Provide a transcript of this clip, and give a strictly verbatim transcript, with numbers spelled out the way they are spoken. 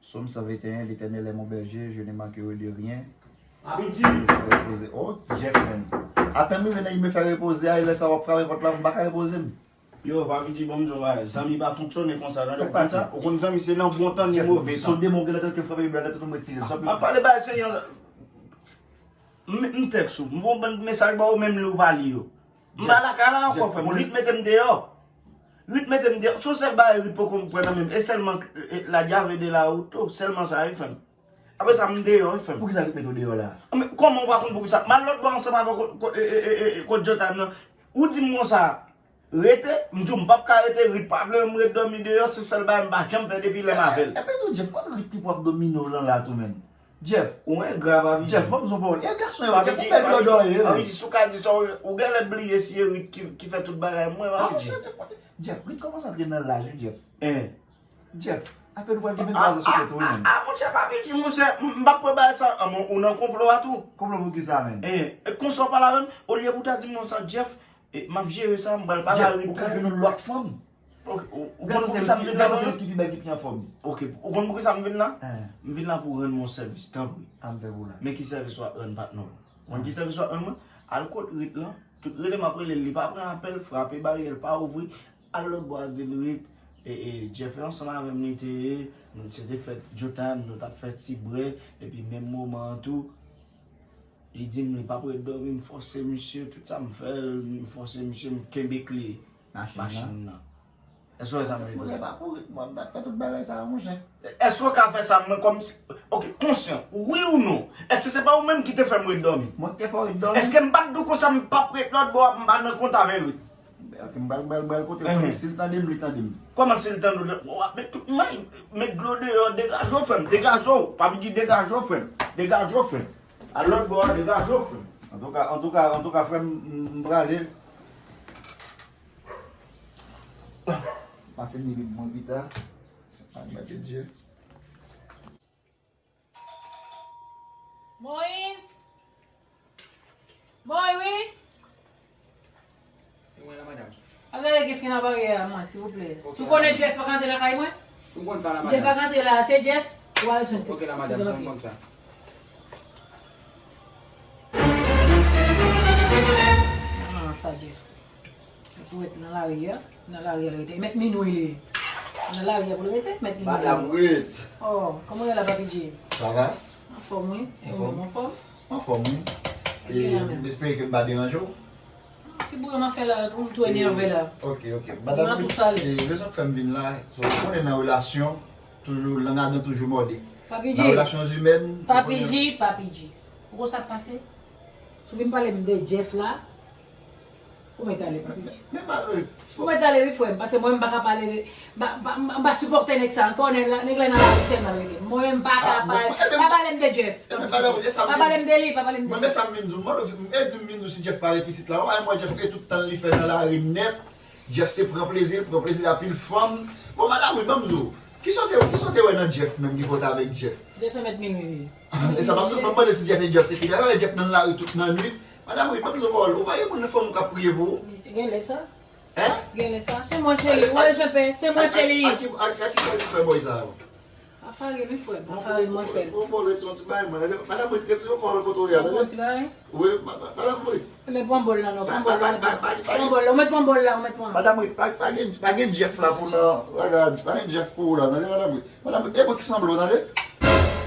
Psaume cent vingt et un, L'Éternel est mon berger, je ne manquerai de rien. Il me fait reposer. Oh, Jeff, man. Apèn m rive nan il me fait reposer a, lè sa w ap frape pòt la, m pa ka repoze m. Yo, Papi G, bon, m di w bagay, zanmi pa fonksyone konsa, tande. Ou konn sa? Ou konn zanmi se nan bon tan ni move tan. Se yon demon ki genlè tèt ke frape, li genlè tèt ou retire l. M ap pale bagay serye. M, m tèks ou, m voye yon bann mesaj ba ou, menm li ou pa li yo. M pa lakay la ankò, frè m. Rit mete m deyò. Rit mete m deyò. Se yon sèl bagay Rit poko pran nan men m. E sèlman, e, la llave de la auto. Sèlman sa, wi, frè m. Apre sa, m deyò, wi, frè m. Poukisa Rit mete w deyò la? Men kòman ou pa konn poukisa? M al lòt bò ansanm avè ko-, ko-, e, e, e, e, kot Jotam nan. Ou di m konsa, rete, m di w m p ap ka rete, Rit pa vle m ret dòmi deyò, se sèl bagay m pa janm fè depi lè m avè l. Epi tou, Jeff, konn Rit ki pou ap domine w lan la tou, menm. Jeff. Ou engra, Papi G. Jeff, ban m di w yon pawòl. E gason yo, Jeff, ou bèl dòdò ye, wi. Papi G, si w ka di sa, ou, ou genlè bliye si e Rit ki, ki fè tout bagay mwen, Papi G. Ah, monchè, Jeff, Jeff, Rit kòmanse antre nan laj, wi, Jeff. Hein. Jeff, apèn ou pral gen venntwa zan sou tèt ou, wi, menm. Ah, ah, monchè, Papi G, monchè, m, m p ap pran bagay sa, ah, men ou nan konplo a tou. Konplo pou kisa, menm? Eh, e konsa w pale avè m, olye pou w ta di m konsa, Jeff, e, m ap jere sa, m pral pale a Rit. Jeff, ou ka jwenn yon lòt fanm. Ok, ou, ou konn poukisa m vin la, menm? Ki pi bèl, ki pi anfòm. Ok, ou konn poukisa m vin la? Hein. M vin la pou rann mwen sèvis, tanpri. A m fè pou la. Men ki sèvis w ap rann patnè w? Ou konn ki sèvis w ap rann mwen? Al kot Rit lan, tout rele m ap rele l, li pa pran apèl, frape baryè l pa ouvri, al lòt bò a di l Rit, e, e, Jeff ansanm avè m li te ye, se te fèt Jotam, nou t ap fè ti brè, epi menm moman an tou, li di m li p ap ret dòmi, m fòse misye, tout sa m fè, m fòse misye, m kenbe kle machin nan. Èske w wè sa m vle di w? Mwen pa pou rit, mwen, m t ap fè tout bagay sa yo, monchè. Èske w ka fè sa, mwen, kòmsi, ok, konsyan, wi ou non? Èske se pa ou menm ki te fè m ret dòmi? Mwen ki te fè w ret dòmi? Èske m pa t di w konsa m p ap ret lòt bò a, m pa nan kont avè Rit? Ok, m pral, m pral, m pral kote l. Ehe. Si l tande m, li tande m. Kòman si l tande w? W ap met tout, mwen, met dlo deyò, degaje w, frè m, degaje w. Papi G, degaje w, frè m. Degaje w, frè m. Al lòt bò a, degaje w, frè m. Antouka, antouka, antouka, frè m, m, m prale. Pa fini vin mwen pita. Se pa mèt de Dye. Moyiz! Moyiz! E mwen la, madanm. Al gade kiyès ki nan baryè a, mwen, silvouplè. Si w konnen Jeff pa ka antre lakay mwen. M konn sa la, madanm. Jeff pa ka antre la, se Jeff. Ou al jwenn. Ok, la, madanm, m konn sa. Ah, sa Jeff. Pou ret nan lari a, nan lari a l rete. Mèt minwi li ye. Nan lari a pou l rete, mèt minwi li ye. Madam Rit. Oh, kòman w ye la, Papi G? Sa va? Anfòm, wi. E ou menm, anfòm? Anfòm, wi. E, m espere ke m pa deranje w. Ti bri m ap fè la, ou m tou enève la. Ok, ok. Madam Rit, e, rezon k fè m vin la, so, ou konnen nan relasyon, toujou, lang ladan toujou mòde. Papi G. Nan relasyon imèn, ou konnen. Papi G, Papi G. Ou konn sa k pase? Si w vin pale m de Jeff la, ou mèt ale, Papi G. Men, men, men, ou mèt ale, wi, frè m, paske mwen, m pa ka pale de, m pa, m pa, m pa sipòte nèg sa ankò, nèg la, nèg la nan lari sèlman rete. Mwen menm, m pa ka pale, pa pale m de Jeff. Pa pale m de li, pa pale m de li. Mwen, men sa m vin di w, mwen, e di m vin di w si Jeff pa ret isit la, ou pa wè Jeff e tout tan li fè nan lari nèt, Jeff se pran plezi, l pran plezi l a pil fanm. Bon, madanm, wi, ban m di w, kisa w te, kisa w te wè nan Jeff menm ki fè w t avèk Jeff? Jeff e mèt minwi, wi. E sa, m ap di w, m ap mande si Jeff e Jeff se kidnapè, Jeff nan lari tout nan nwit. Madanm, wi, ban m di w pawòl. Ou pa gen moun, fanm ou k ap priye pou ou? Gen lè sa. Hein? Gen lè sa. Se mwen, se li. Ou wè, Jeff, se mwen, se li. A ki, a, a ki sa li fè bòy sa yo? Pa fare m, wi, frè m. Pa fare m, mwen fè l. Bon, bon, retire yon ti bagay, mwen. Madanm, retire yon kò nan kote w ye a, tande? Yon ti bagay? Wi, ma-, ma-, madanm, wi. Mwen pran bòl la, non, pran bòl la, mwen pran. Pran bòl la, ou mèt pran bòl la, ou mèt pran. Madanm, wi, pa, pa gen, pa gen Jeff la pou nan, pa gen, pa gen Jeff pou ou la, tande, madanm, wi. Madanm, wi, e mwen ki sanble w, tande?